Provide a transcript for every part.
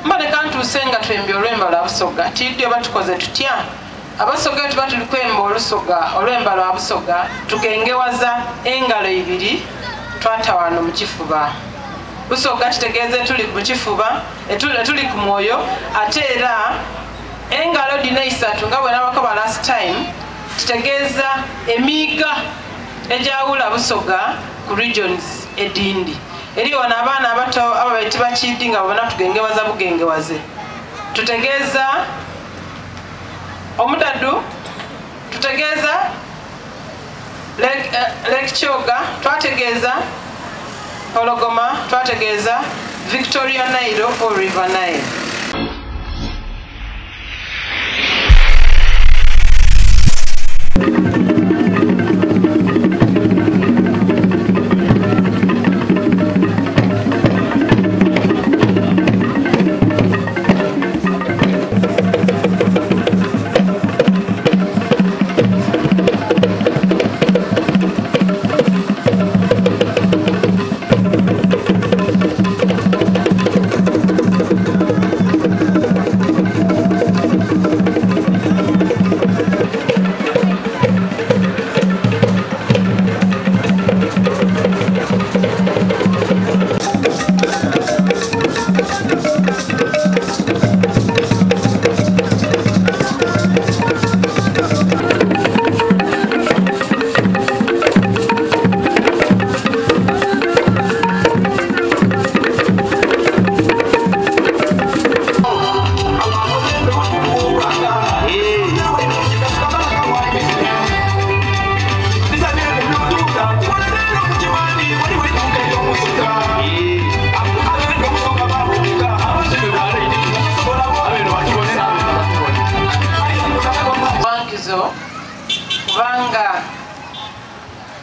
Mboneka ntuuse nga twembye olwemba lwa Busoga, tiidhi oba tukoze tutya. Abasoga tuba tuli kwemba olusoga, olwemba lwa Busoga, tugengewaza engalo ibiri twata wano mu kifuba. Busoga kitegeeza etuli mu kifuba, etuli ku mwoyo, ate era engalo dhino eisatu nga bwe nabakoba last time, kitegeeza emiiga egyawula Busoga ku regions edindi. Eriyo wano abaana abato ababaire tibakiidhi nga babona tugengewaza bugengewaze. Tutegeeza omudadu, tutegeeza Lake Kyoga, twategeeza Pologoma, twategeeza Victoria Nile or River Nile. Kubanga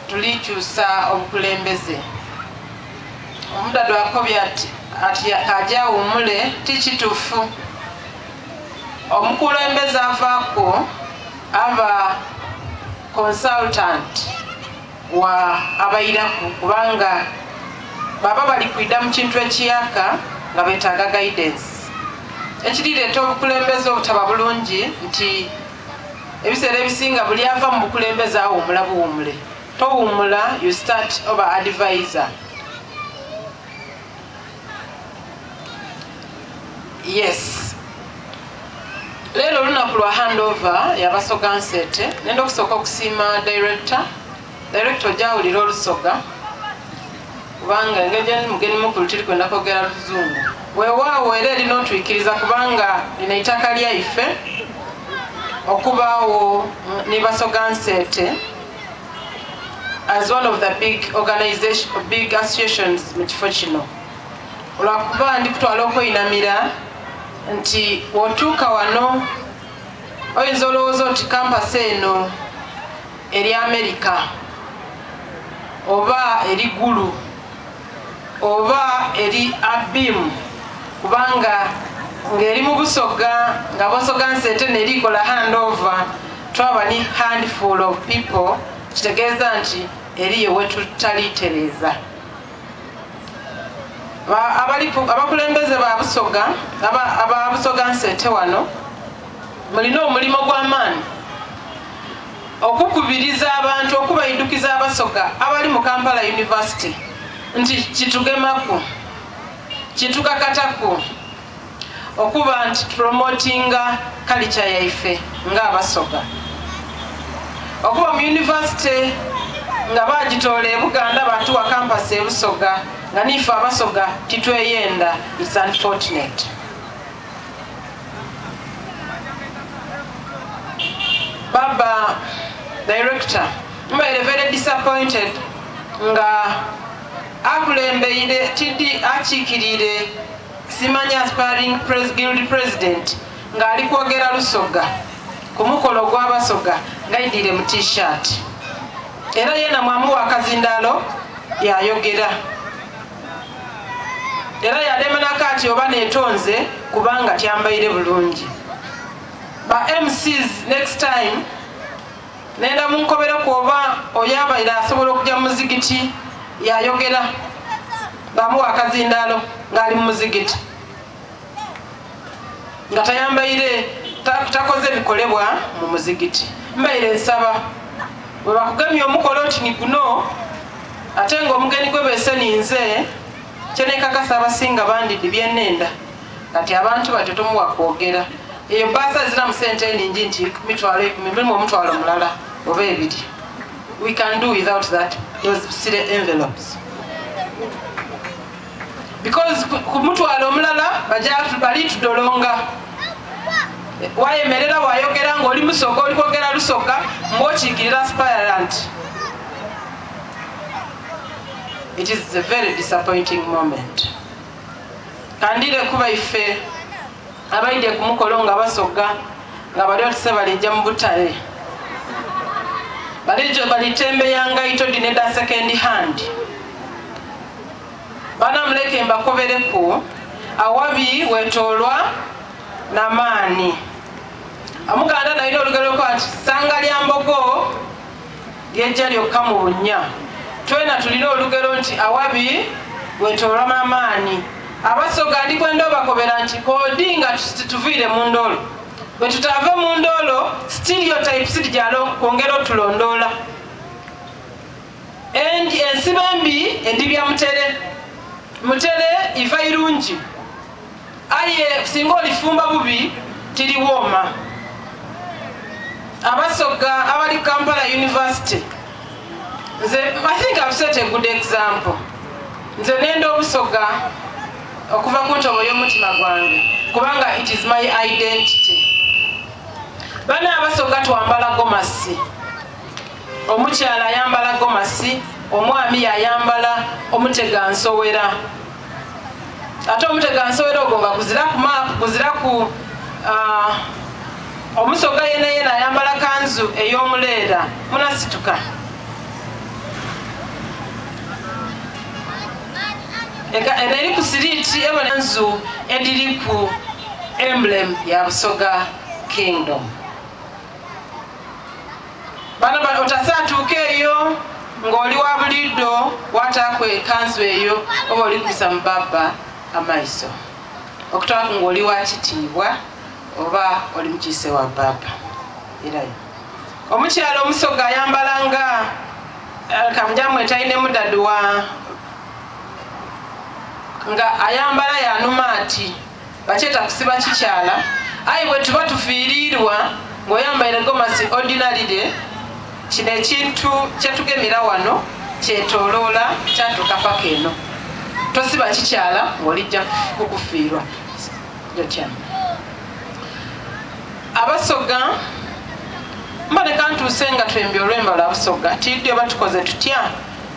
tulikyusa obukulembeze. Omudadu akobye ati ati kaje awummule ti kitufu. Omukulembeze avaako aba consultant wa abairaku, kubanga baba bali kwida mu kintu ekiyaka nga betaaga guidance. Ekirireeta obukulembeze obutaba bulungi nti ebiseera ebisinga buli ava mu bukulembeze awummula buwummule. Towummula, you start oba advisor. Yes. Leero olunaku lwa handover y'Abasoga Nseete. Nenda okusooka okusiima director. Director ojja awulira olusoga kubanga engeri gye ndi mugeni mukulu tiri kwenda kwogera luzungu. Weewaawo era erina otwikiriza kubanga lino eitaka lyaife okubaawo ni Basoga Nseete as one of the big organization, big associations mu kifo kino. Olwakuba ndi kutwala okweinamira nti bw'otuuka wano oyinza olowooza oti campus eno eri America oba eri Gulu oba eri Abim, kubanga ng'eri mu Busoga nga Busoga Nseete nerikola handover twaba ni handful of people, kitegeeza nti eriyo wetutalitereeza. Abakulembeze ba Busoga, aba Busoga Nseete wano mulina omulimu gw'amaanyi okukubiriza abantu, okubaidukiza Abasoga abali mu Kampala University nti kitugemaku, kitukakataku okuba nti promotinga culture yaife ng'Abasoga. Okuba mu university nga bagitoola e Buganda batuwa campus e Busoga nga nife Abasoga titweyenda, it's unfortunate. Baba director, mbaire very disappointed nga akulembeire tidi akiikiriire simanya aspiring guild president ng'ali kwogera Lusoga ku mukolo gw'Abasoga ng'aidire mu t-shirt, era yena mwamuwa akazindaalo yayogera era yalemerako ati oba neetonze kubanga tyambaire bulungi. Ba MCs next time nenda munkobereku oba oyo abaire asobola okujja mu muzigiti yayogera bamuwa akazindaalo ng'ali mu muzigiti. Nga tayambaire, takoze bikolebwa mu muzigiti. Mbaire nsaba bwe bakugemya omukolo oti ni guno, ate nga omugeni gwe beese ninze, kyenekakasa abasinga bandidi byenenda. Kati abantu batyo tomuwa kwogera. Eyo bbaasa eziramu sente eningi nti mitwalo ikumi, mulimu omutwalo mulala oba ebiri. We can do without that, those silly envelopes. Because ku mutwalo omulala baja bali tudolonga. Wayemerera wayogera ng'oli musoga, oli kwogera lusoga, ng'okiikirira aspirant. It is a very disappointing moment. Kandire kuba ife abaidye ku mukolo nga basoga nga bali otuse balijja mu butale, balijo balitembeya ngaito dhino edha second hand. Bana muleke mbakobereku, awabi wetoolwa namaani. Omuganda nalina olugero lwa nti sanga lya mbogo lyejja lyokka mu bunnya. Twena tulina olugero nti awabi wetoolwa n'amaani. Abasoga ndi kwenda obakobera nti kodi nga tuviire mu ndoolo, bwe tutaave mu ndoolo stereotypes dijalo kwongera otulondoola. Ensiba embi edibya mutere, mutere iva irungi, aye singa olifumba bubi tiriwooma. Abasoga abali Kampala University, nze I think I've set a good example. Nze nenda obusoga okuva ku ntobo y'omutima gwange, kubanga it is my identity. Bana abasoga twambala gomasi, omukyala ayambala gomasi, omwami yayambala omutega nsowera. Ate omutega nsowera ogwo nga guzira ku map, guzira ku omusoga yena yena ayambala kanzu ey'omuleera. Munasituka. Eka eno eri ku siriiti ebona nzu ediri ku emblem ya Busoga Kingdom. Bano otasaatuuka eyo ng'oli wa buliddo wataku ekanzu eyo oba oli kusa mu baba amaiso, okutwaku ng'oli wa kitiibwa oba oli mukiise wa baba. Erayo omukyala omusoga ayambala nga kamujamwe talina mudadu wa nga ayambala yanuma ati bakyeta kusiba kikyala. Aye bwe tuba tufiirirwa ng'oyambaire gomasi ordinarily, kino ekintu kyetugemera wano kyetoloola kyatuuka paka eno. Tosiba kikyala ng'olijja kukufiirwa. Jotya abasoga mboneka ntuuse nga twembye olwemba lwa Busoga, tiddi oba tukoze tutya.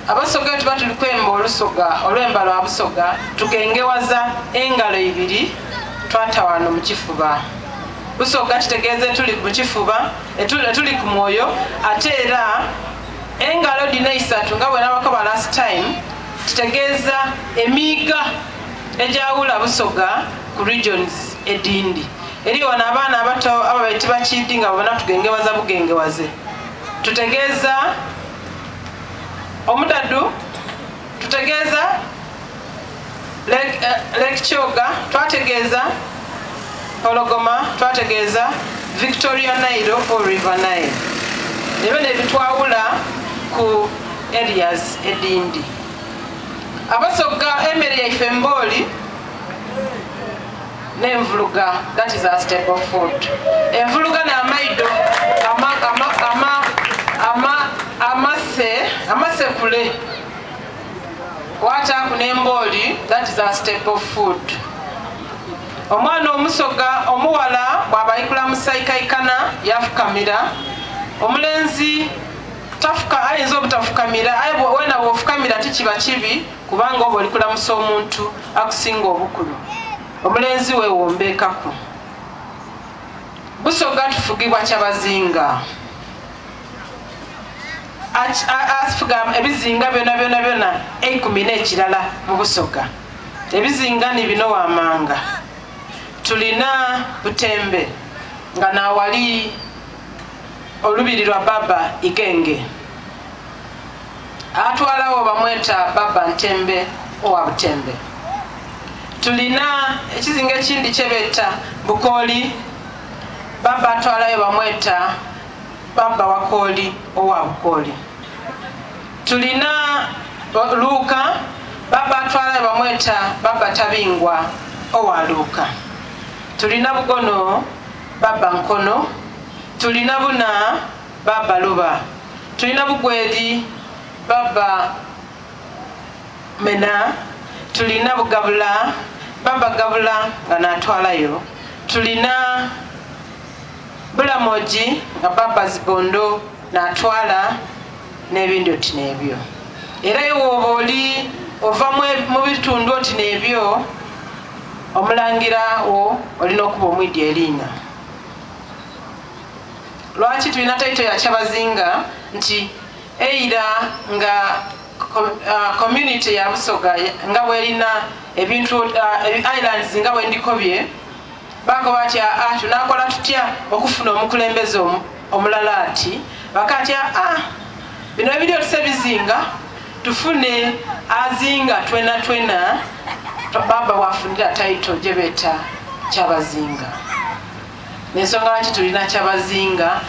Abasoga tuba tuli kwemba olusoga olwemba lwa Busoga, tugengewaza engalo ibiri twata wano mu kifuba. Busoga kitegeeza etuli mu kifuba, etuli ku mwoyo. Ate era engalo dina isatu nga bwe nabakoba last time, kitegeeza emiiga egyawula Busoga ku regions edindi. Eri wano abaana abato ababaire tibakidi nga babona tugengewaza bugengewaze, tutegeeza omudadu, tutegeeza Lake Kyoga, twategeeza Pologoma, twategeeza Victoria Nile or River Nile. Ebyo nebitwawula ku areas edindi. Abasoga emmere yaife mbooli n'envuluga, that is our staple food. Envuluga n'amaido amasekule wataaku n'embooli, that is our staple food. Omwana omusoga omuwala bw'aba ayikula musaikaikana yafukamira, omulenzi tafuka, ayinza obutafukamira. Aye wena bw'ofukamira tikiba kibi, kubanga oba olikulamusa omuntu akusinga obukulu. Omulenzi we wombeekaku. Busoga tufugibwa kyabazinga, afuga ebizinga byona byona byona eikumi n'ekirala mu Busoga. Ebizinga ni bino wamanga: tulina Butembe nga nawali olubiri lwa Baba Igenge, atwalawo bamweta Baba Ntembe owa Butembe. Tulina ekizinga ekindi kyebeta Bukooli, baba atwalayo bamweta Baba Wakooli owa Bukooli. Tulina Luuka, baba atwalayo bamweta Baba Tabingwa owa Luuka. Tulina Bugono, Baba Nkono. Tulina Buna, Baba Luba. Tulina Bugweri, Baba Mena. Tulina Bugabula, Baba Gabula nga natwalayo. Tulina Bulamogi nga Baba Zibondo natwala, n'ebindi oti n'ebyo. Era iwe oba oli ova mu bitundu oti n'ebyo, omulangira wo olina okuba omwidi eriina. Lwaki tulina taito ya Kyabazinga? Nti eira nga community ya Busoga nga bwerina ebintu, islands nga bwendikobye, bakoba ati aa tunakola tutya okufuna omukulembeze omulala? Ati bakati aa bino ebiri otuse bizinga, tufune azinga twena twena. Baba wafunira taito gyebeta Kyabazinga. Nensonga lwaki tulina Kyabazinga,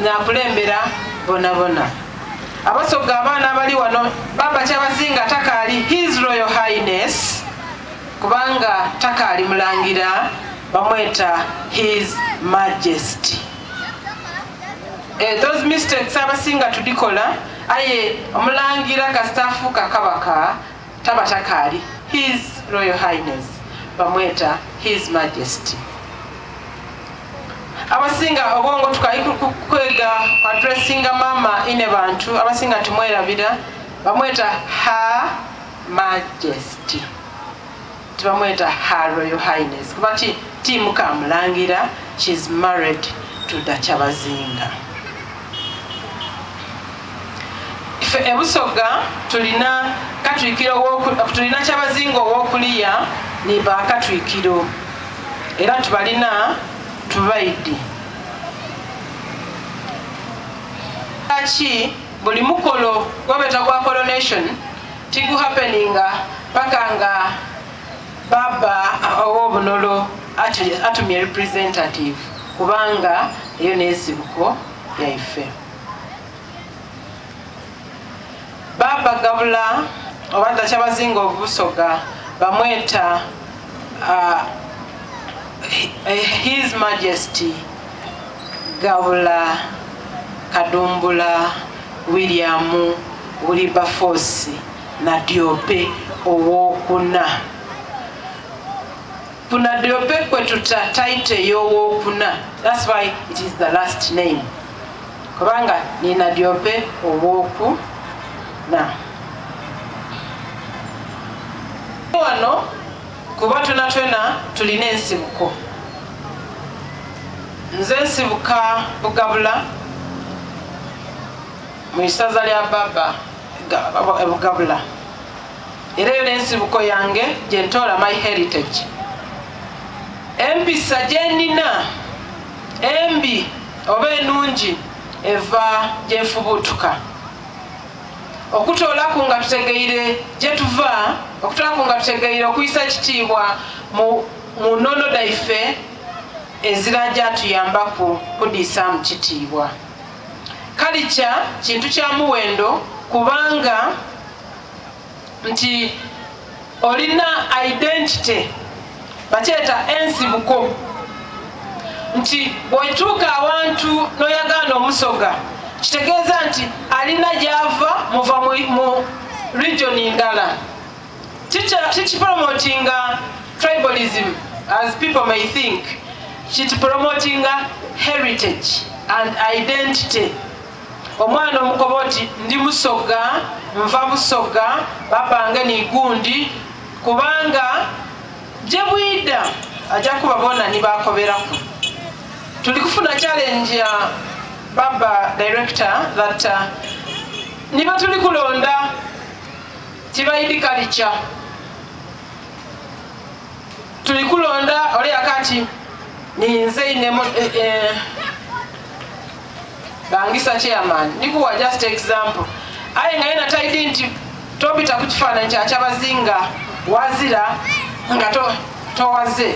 nakulembera bonabona Abasoga. Abaana abali wano, Baba Kyabazinga takaali His Royal Highness, kubanga takaali mulangira, bamweta His Majesty. Those mistakes abasinga tudikola, aye omulangira kasita afuuka kabaka taba takaali His Royal Highness, bamweta His Majesty. Abasinga obwongo tukali kwega addressinga mama ine bantu abasinga tumwerabira, bamweta Her Majesty, tibamweta Her Royal Highness, kuba ti timukamulangira. She's married to the Kyabazinga. Ife ebusoga tulina katwikiro, tulina Kyabazinga owokuliya ni bakatwikiro, era tubalina tubaidi. Ki buli mukolo gwebeta gwa coronation tiguhappeninga paka nga baba ow'obunolo atumye representative, kubanga eyo n'ensibuko yaife. Baba Gabula oba Kyabazinga obusoga bamweta His Majesty Gabula Kadumbula William Wilberforce Nadiope owokuna. Kunadiope kwetuta title ey'owokuna. That's why it is the last name, kubanga ni Nadiope owokuna. Wano kuba twena twena tulina ensibuko. Nze nsibuka Bugabula mu isaza lya Baba Bugabula, era eyo n'ensibuko yange gyentoola my heritage. Empisa gyenina embi oba enungi eva gyenfubutuka. Okutoolaku nga tutegeire gyetuva, okutoolaku nga tutegeire okuyisa ekitiibwa mu nnono daife, ezira gyatuyambaku kudiisaamu kitiibwa. Kalikya kintu kya muwendo, kubanga nti olina identity, bakyeta ensibuko, nti bw'otuuka awantu n'oyagaana omusoga, kitegeeza nti alina gyava, muva mu region ndala. Kikipromotinga tribalism as people may think, kikipromotinga heritage and identity. Omwana omukoba oti ndi musoga, nva Busoga, babange ni gundi, kubanga gye bwida ajja kuba bona nibakoberaku. Tuli kufuna challenge ya baba director that niba tuli kulonda tibaidi kalicha, tuli kulonda oli akati ninze inemo bangisa chairman, ndikuwa just example, aye nga yena taidi nti tobita ku kifaananyi kya Kyabazinga wazira. Nga towaze.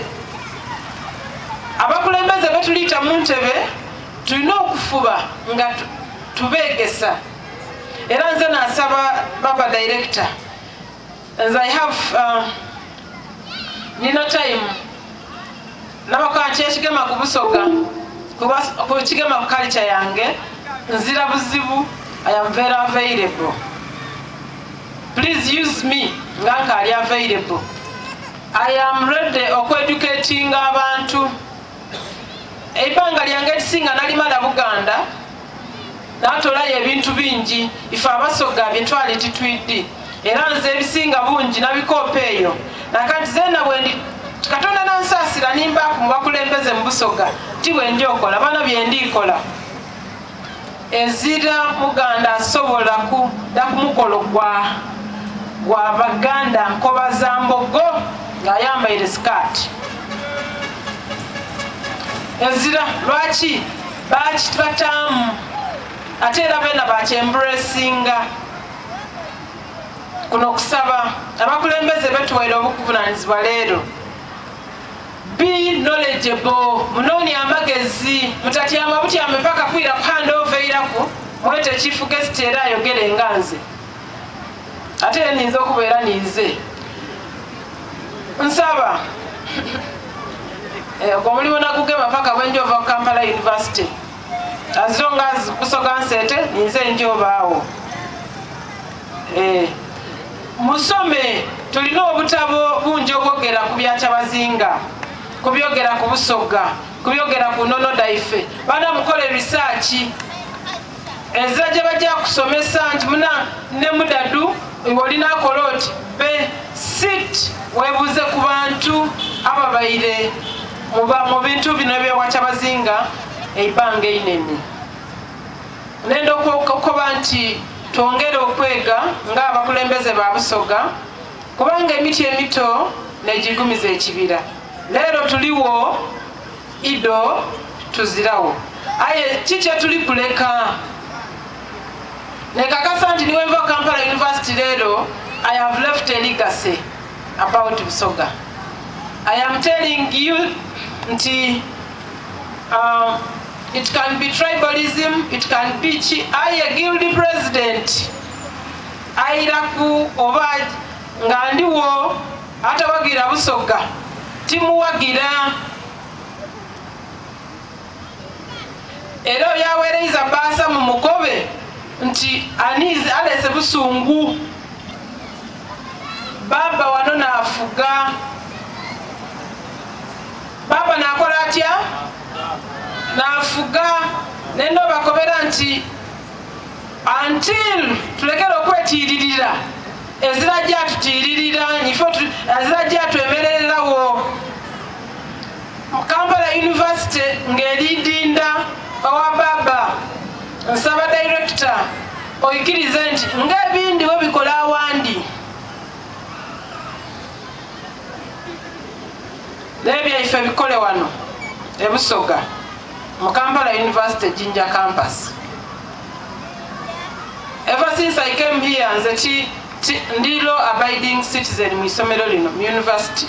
Abakulembeze betuliita mu ntebe tulina okufuba nga tubeegesa. Era nze nasaba baba director, nze I have nina time nabakola nti ekigema ku Busoga, kigema ku culture yange, nzira buzibu. I am very available, please use me nga nkaali available. I am ready okweducatinga abantu. Eibanga lyange erisinga nalimala Buganda, natolayo ebintu bingi. Ife Abasoga byetwali titwiddi, era nze ebisinga bungi nabikoopa eyo. Nakati zena bwendi Katonda nansaasira nimbaaku mu bakulembeze mu Busoga, ti bwendi okola bana byendikola. Ezira Muganda asobola kudda ku mukolo gwa Baganda nkoba za mbogo ng'ayambaire sikaati. Ezira lwaki bakitbataamu ate era beena bakyemburesinga. Kuno okusaba abakulembeze betuwaire obukuvunanyizibwa leero, be knowledgeable, munoonye amagezi, mutatyama butyama mpaka kwira ku hand over iraku mwete chief guest era ayogere nga nze, ate era ninze okubeera ninze nsaba ogwo omulimu nagugema paka bwenjova ku Kampala University. As long as Busoga nsete ninze njobaawo. Musome, tulina obutabo bungi obwogera ku bya Kyabazinga, kubyogera ku Busoga, kubyogera ku nnono daife. Bana mukole research ezira gye bajja kusomesa nti muna ne mudadu olina akola oti be sit weebuuze ku bantu ababaire mu bintu bino ebyewa Kyabazinga eibanga einene. Nenda okukoba nti twongere okwega ng'abakulembeze ba Busoga, kubanga emiti emito negigumiza ekibira. Leero tuliwo, ido tuzirawo, aye kikye tuli kuleka. Nekakasa nti niwenva Kampala University leero, I have left a legacy about Busoga. I am telling you nti it can be tribalism, it can be chi, aye guild president airaku oba nga ndiwo atawagira Busoga timuwagira. Era oyaweereza baasa mu mukobe nti anize alese busungu. Baba wano naafuga, baba naakola atya? Naafuga. Nendo bakobera nti until tulekere okwetiiririra, ezira gyatutiiririra, ezira gyatwemerererawo. Kampala University ng'eridinda owa baba, nsaba director oyikirize nti ng'ebindi we bikola awandi n'ebyaife bikole wano e Busoga mu Kampala University Jinja campus. Ever since I came here, nze ndi law abiding citizen mu isomero lino mu university.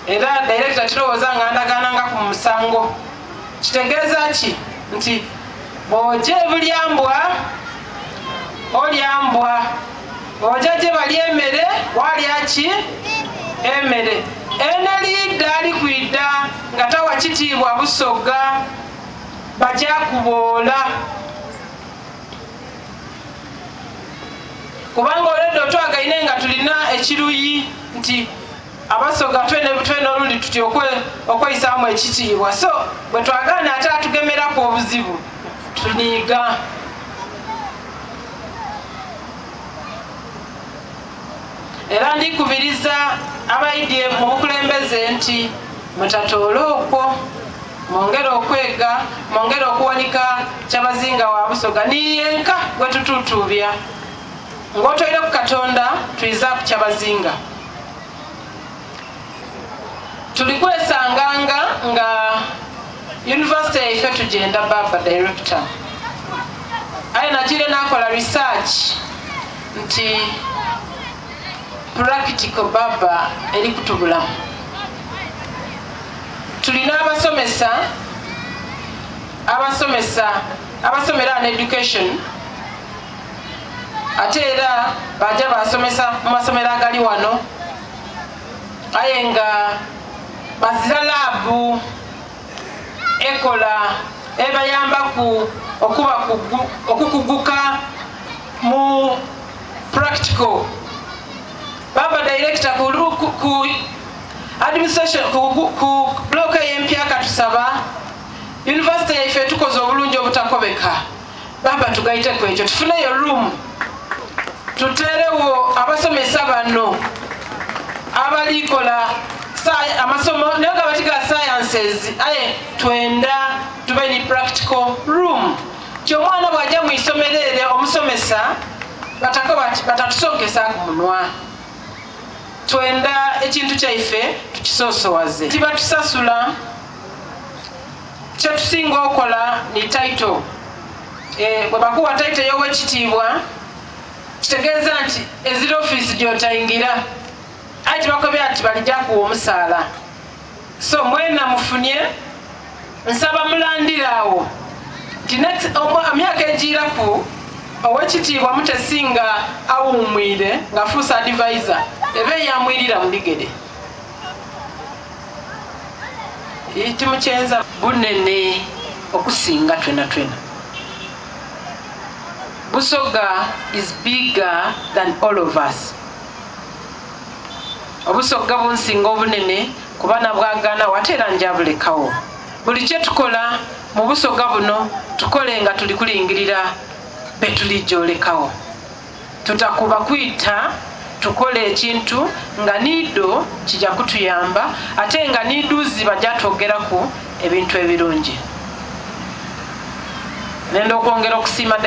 Era director kirowooza nga ndagaananga ku musango. Kitegeeza ki nti bw'ojja ebulyambwa olyambwa, bw'ojja gye bali emmere walya ki emmere. Ene liidda ali kwidda nga tawa kitiibwa Busoga, bajja kuboola. Kubanga olwedde otwagaine nga tulina ekiruyi nti Abasoga twene olundi tutya okweyisaamu ekitiibwa, so bwe twagaana ate atugemeraku obuzibu tuniiga. Era ndikubiriza abaidye mu bukulembeze nti mutatoola okwo, mwongere okwega, mwongere okuwanika Kyabazinga wa Busoga niyenka gwe tutuutuubya. Ng'otoire ku Katonda tuiza ku Kyabazinga. Tuli kwesanganga nga university yaife tugenda baba director, aye nagire nakola research nti Practical baba eri kutubulamu. Tulina abasomesa abasomesa abasomera an education ate era baja basomesa mu masomero agali wano aye nga bazira laabu ekola ebayambaku okuba okukuguka mu practical. Baba director ku, ku administration ku, ku block ey'empya katusaba university yaife tukoze obulungi obutakobeka. Baba tugaiteku ekyo tufuneyo room tuterewo abasomesa bano abalikola amasomo naye nga batiga sciences aye twenda tube ni practical room kyomwana bwajja mu isomero eryo omusomesa batako batatusongesa ku munwa. Twenda ekintu kyaife tukisosowaze. Tibatusasula kyetusinga okola ni title. Bwe bakuwa title y'owekitiibwa kitegeeza nti ezira ofiisi gy'otayingira aye tibakobya nti balijja kuwa omusaala. So mwena mufunye nsaba mulandira awo nti emyaka egiraku owekitiibwa mutesinga awummwire ng'afuuse advisor eba eyamwirira mu bigere. Timukyenza bunene okusinga twena twena. Busoga is bigger than all of us. Obusoga bunsinga obunene kuba nabwagana wate era njabulekawo. Buli kye tukola mu busoga buno tukole nga tuli kulingirira betulijolekawo. Tutakuba kwita tukole ekintu nga niido kijja kutuyamba ate nga niiduzi bajja twogeraku ebintu ebirungi. Nenda okwongera okusiima